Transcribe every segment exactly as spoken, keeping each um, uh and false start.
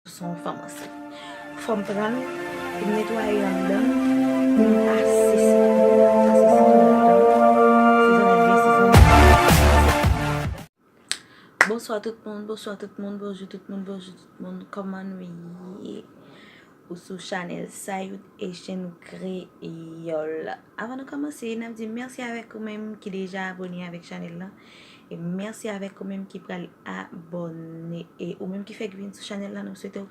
Son fanm ansent. Fò m pran l pou m netwaye anndan l, pou m pase sitwon, pase sitwon ladan l, sezone l byen, sezone l byen. Bonswa tout moun, bonswa tout moun, bonjou tout moun, bonjou tout moun. Kòman nou ye? Ou sou chanèl Sayut Haitian Creole. Avan nou kòmanse, n ap di mèsi avèk ou menm ki deja abòne avèk chanèl lan. E mèsi avèk ou menm ki pral abòne. E ou menm ki fèk vin sou chanèl lan, nou swete w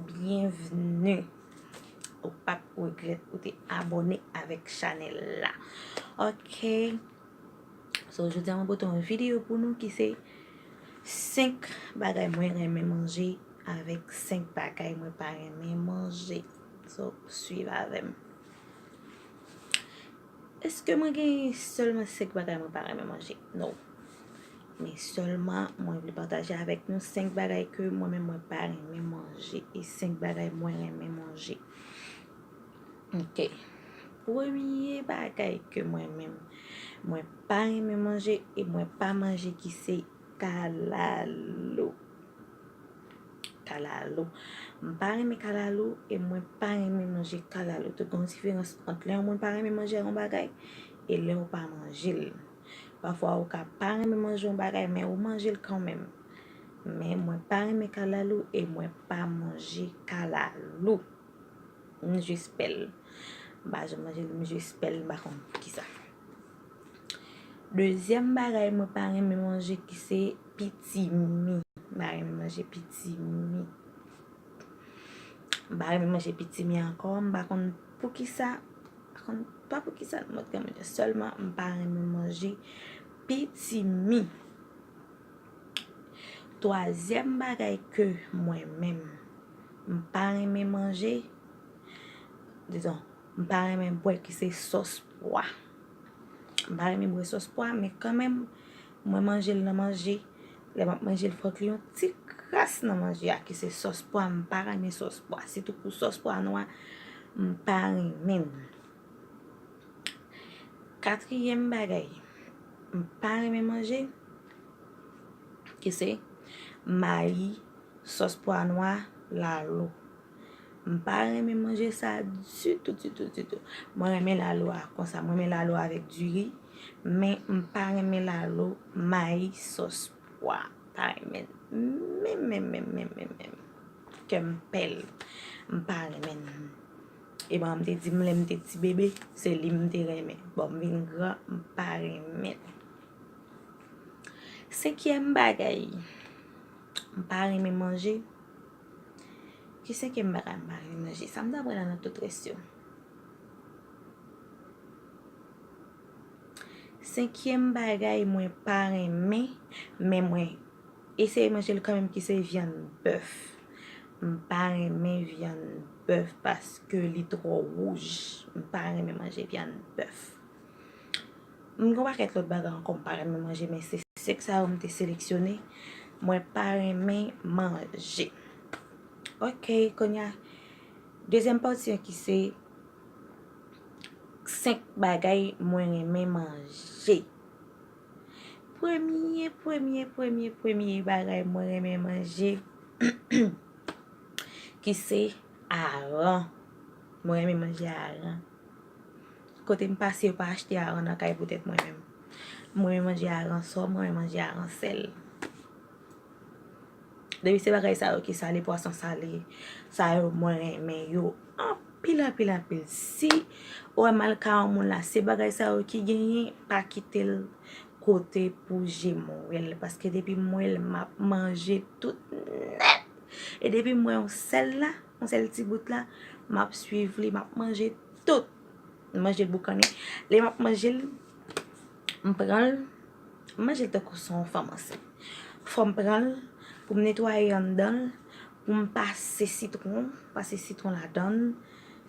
byenvni. Ou p ap regrèt ou te abòne avèk chanèl la. Ok. So, jodi a mwen pote yon videyo pou nou ki se senk bagay mwen renmen manje avèk senk bagay mwen pa renmen manje. So, swiv avè m. Èske mwen gen sèlman senk bagay mwen pa renmen manje? No. Men sèlman mwen vle pataje avèk nou senk bagay ke mwen menm mwen pa renmen manje e senk bagay mwen renmen manje. Ok. Premye bagay ke mwen menm mwen pa renmen manje e mwen pa manje ki se kalalou. Kalalou. M pa renmen kalalou e mwen pa renmen manje kalalou. Tou gen yon diferans ant lè yon moun pa renmen manje yon bagay e lè ou pa manje l. Pafwa ou ka pa renmen manje yon bagay men ou manje l kanmenm. Men mwen pa renmen kalalou e mwen pa manje kalalou. M jis pè l. M pa janm manje l, m jis pè l, m pa konn poukisa. Dezyèm bagay mwen pa renmen manje ki se pitimi. M pa renmen manje pitimi. M pa renmen manje pitimi ankò, m pa konn poukisa, m pa konn pa poukisa m mòd granmanje. Sèlman m pa renmen manje pitimi. Twazyèm bagay ke mwen menm m pa renmen manje, dizon, m pa renmen bwè ki se sòs pwa. M pa renmen bwè sòs pwa, men kanmenm, mwen manje l nan manje. Lè m ap manje l, fòk li yon ti kras nan manje a, ki se sòs pwa. M pa renmen sòs pwa. Sitou pou sòs pwa nwa, m pa renmen l. Katriyèm bagay, m pa renmen manje, ki se mayi, sòs pwa nwa, lalo. M pa renmen manje sa ditou, ditou, ditou. Mwen renmen lalo a konsa. Mwen renmen lalo avèk diri, men m pa renmen lalo mayi sòs pwa. Pa renmen. Menm, menm, menm, menm, menm, menm. Kè m pè l. M pa renmen. E bon, m te di m lè m te ti bebe, se li m te renmen. Bon, m vin gran, m pa renmen. Senkyèm bagay, m pa renmen manje. Ki senkyèm bagay m pa renmen manje? Sa m ta pran la nan tout rès yo. Senkyèm bagay mwen pa renmen, men mwen eseye manje l kanmenm, ki se vyann bèf. M pa renmen vyann bèf paske li twò wouj. M pa renmen manje vyann bèf. M gen yon pakèt lòt bagay ankò m pa renmen manje, men se senk sa yo m te seleksyone. Mwen pa renmen manje. Ok, kounye a, dezyèm pati an ki se senk bagay mwen renmen manje. Premye, premye, premye, premye bagay mwen renmen manje, ki se aran. Mwen renmen manje aran. Kote m pase, yo pa achte aran nan kay poutèt mwen menm. Mwen renmen manje aran sò, mwen renmen manje aran sèl. Depi se bagay sa yo ki sale, pwason sale, sa yo mwen renmen yo anpil, anpil, anpil. Si ou wè m al kay yon moun la, se bagay sa yo ki genyen, pa kite l kote pou je m wè l. Paske depi m wè l, m ap manje tout nèt. E depi m wè yon sèl la, yon sèl ti bout la, m ap swiv li, m ap manje tout. M manje l boukannen. Lè m ap manje l, m pran l, m manje l tankou se yon fanm ansent. Fò m pran l pou m netwaye anndan l, pou m pase sitwon, pase sitwon ladan l,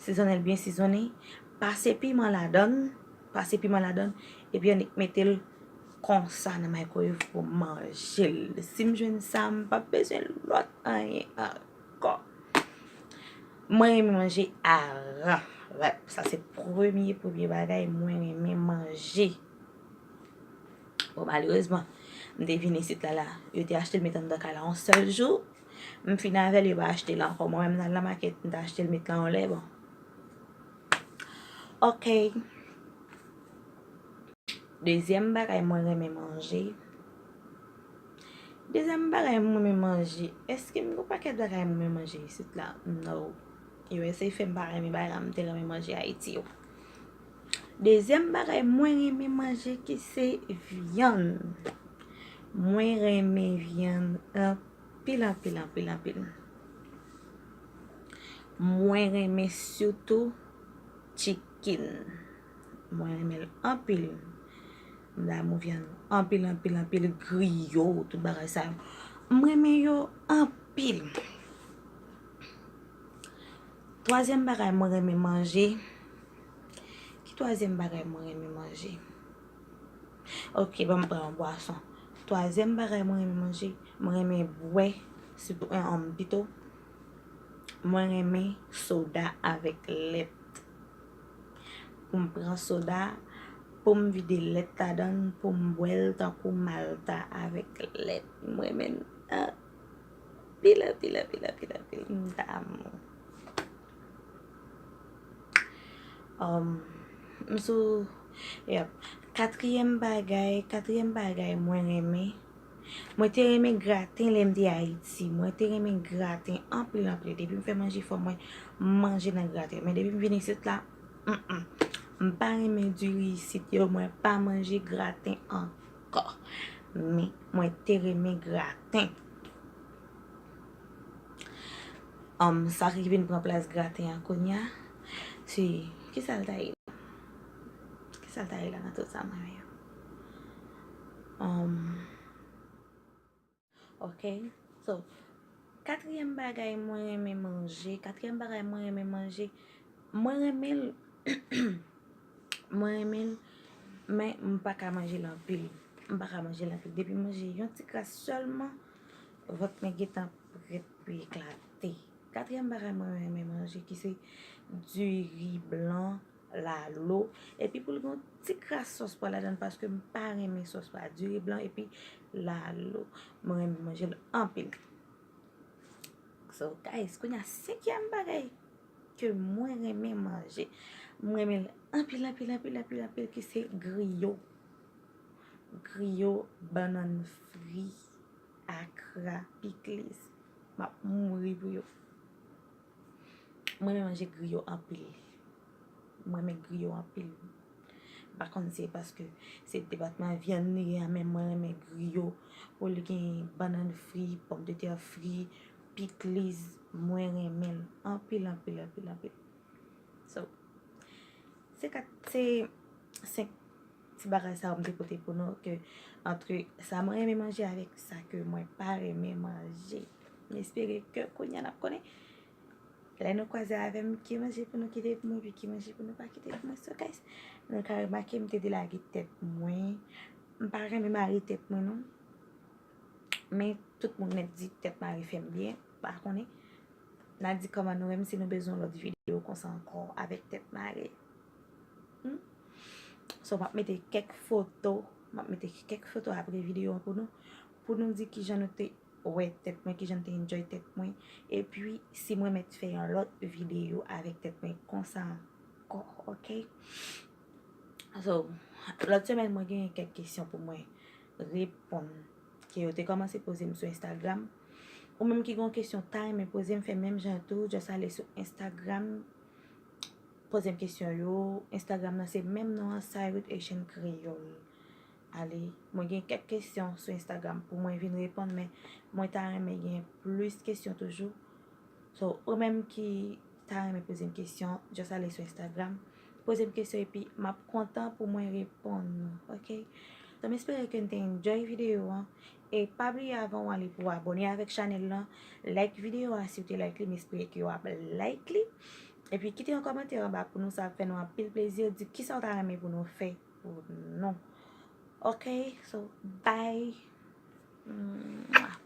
sezonnen l byen sezonnen, pase piman ladan l, pase piman ladan l, epi annik mete l konsa nan microwave pou m manje l. Si m jwenn sa, m p ap bezwen lòt anyen ankò. Mwen renmen manje aran. Rep, sa se premye, premye bagay mwen renmen manje. Bon, malerezman, m te vin isit la, la, yo te achte l met anndan kay la yon sèl jou. M fin avè l, yo pa achte l ankò. Mwen menm, m t al nan makèt, m t achte l, met l anlè, bon. Ok. Dezyèm bagay mwen renmen manje. Dezyèm bagay mwen renmen manje. Èske m gen yon pakèt bagay mwen renmen manje isit la? No. U S A fè m pa renmen bagay la m te renmen manje Ayiti yo. Dezyèm bagay mwen renmen manje ki se vyann. Mwen renmen vyann anpil, anpil, anpil, anpil. Mwen renmen sitou chicken. Mwen renmen l anpil. M damou vyann anpil, anpil, anpil. Griyo, tout bagay sa yo. M renmen yo anpil. Twazyèm bagay mwen renmen manje. Ki twazyèm bagay mwen renmen manje? Ok, ban m pran yon bwason. Twazyèm bagay mwen renmen manje, mwen renmen bwè, sitou, en, en, pito, mwen renmen soda avèk lèt. Pou m pran soda, pou m vide lèt ladan l, pou m bwè l tankou malta avèk lèt. Mwen renmen l anpil, anpil, anpil, anpil, anpil. M damou. Um, m sou, yep. Katriyèm bagay, katriyèm bagay mwen renmen. Mwen te renmen graten lè m te Ayiti. Mwen te renmen graten anpil, anpil. Depi m fè manje fò mwen manje nan graten. Men depi m vin isit la, mm, mm. M pa renmen diri isit yo. Mwen pa manje graten ankò. Men mwen te renmen graten. Um, sa ki vin pran plas graten an kounye a, se, kisa l ta ye? Kisa l ta ye la nan tout sa mwen renmen yo? Um, ok. So, katriyèm bagay mwen renmen manje, katriyèm bagay mwen renmen manje, mwen renmen l, mwen renmen l, men m pa ka manje l anpil. M pa ka manje l anpil. Depi m manje yon ti kras sèlman, vant mwen gentan prèt pou eklate. Katriyèm bagay mwen renmen manje ki se diri blan, lalo, epi pou l gen yon ti kras sòs pwa ladan l paske m pa renmen sòs pwa, diri blan epi lalo. Mwen renmen manje l anpil. So, guys, kounye a senkyèm bagay ke mwen renmen manje. Mwen renmen l anpil, anpil, anpil, anpil, anpil, ki se griyo. Griyo, bannann fri, akra, pikliz. M ap mouri pou yo. Mwen renmen manje griyo anpil. Mwen renmen griyo anpil. M pa konn si se paske se depatman vyann li ye a, men mwen renmen griyo. Pou li gen bannann fri, pòmdetè fri, pikliz, mwen renmen l anpil, anpil, anpil, anpil. So, se kat, se senk ti bagay sa yo m te pote pou nou, ke antre sa mwen renmen manje avèk sa ke mwen pa renmen manje. M espere ke kounye a n ap konnen. Lè nou kwaze avè m, ki manje pou nou kite pou mwen, epi ki manje pou nou pa kite pou mwen. So, guys, nou ka remake m te delage tèt mwen. M pa renmen mare tèt mwen, non. Men tout moun nèt di tèt mare fè m byen, pa konnen. N a di kòman nou wè m si nou bezwen yon lòt videyo konsa ankò avèk tèt mare. Hmm? So, m ap mete kèk foto, m ap mete kèk foto apre videyo an pou nou, pou nou di kijan nou te wè tèt mwen, kijan nou te enjoy tèt mwen, epi si mwen mèt fè yon lòt videyo avèk tèt mwen konsa ankò, ok? So, lòt semèn mwen gen kèk kesyon pou mwen reponn, ke yo te kòmanse poze m sou Instagram. Ou menm ki gen yon kesyon ta renmen poze m, fè menm jan tou, just ale sou Instagram, poze m kesyon yo. Instagram nan se menm non an, Cyrus Haitian Creole. Ale, mwen gen kèk kesyon sou Instagram pou mwen vin reponn, men mwen ta renmen gen plis kesyon toujou. So, ou menm ki ta renmen poze m kesyon, just ale sou Instagram, poze m kesyon epi m ap kontan pou mwen reponn nou, ok? So, m espere ke n te enjoy videyo an. E pa bliye avan w ale pou w abòne avèk chanèl lan, like videyo a si w te like li, m espere ke w ap like li. Epi kite yon kòmantè anba pou nou, sa ap fè nou anpil plezi. Di kisa w ta renmen pou nou fè pou nou. Ok, so, bye. Mwah.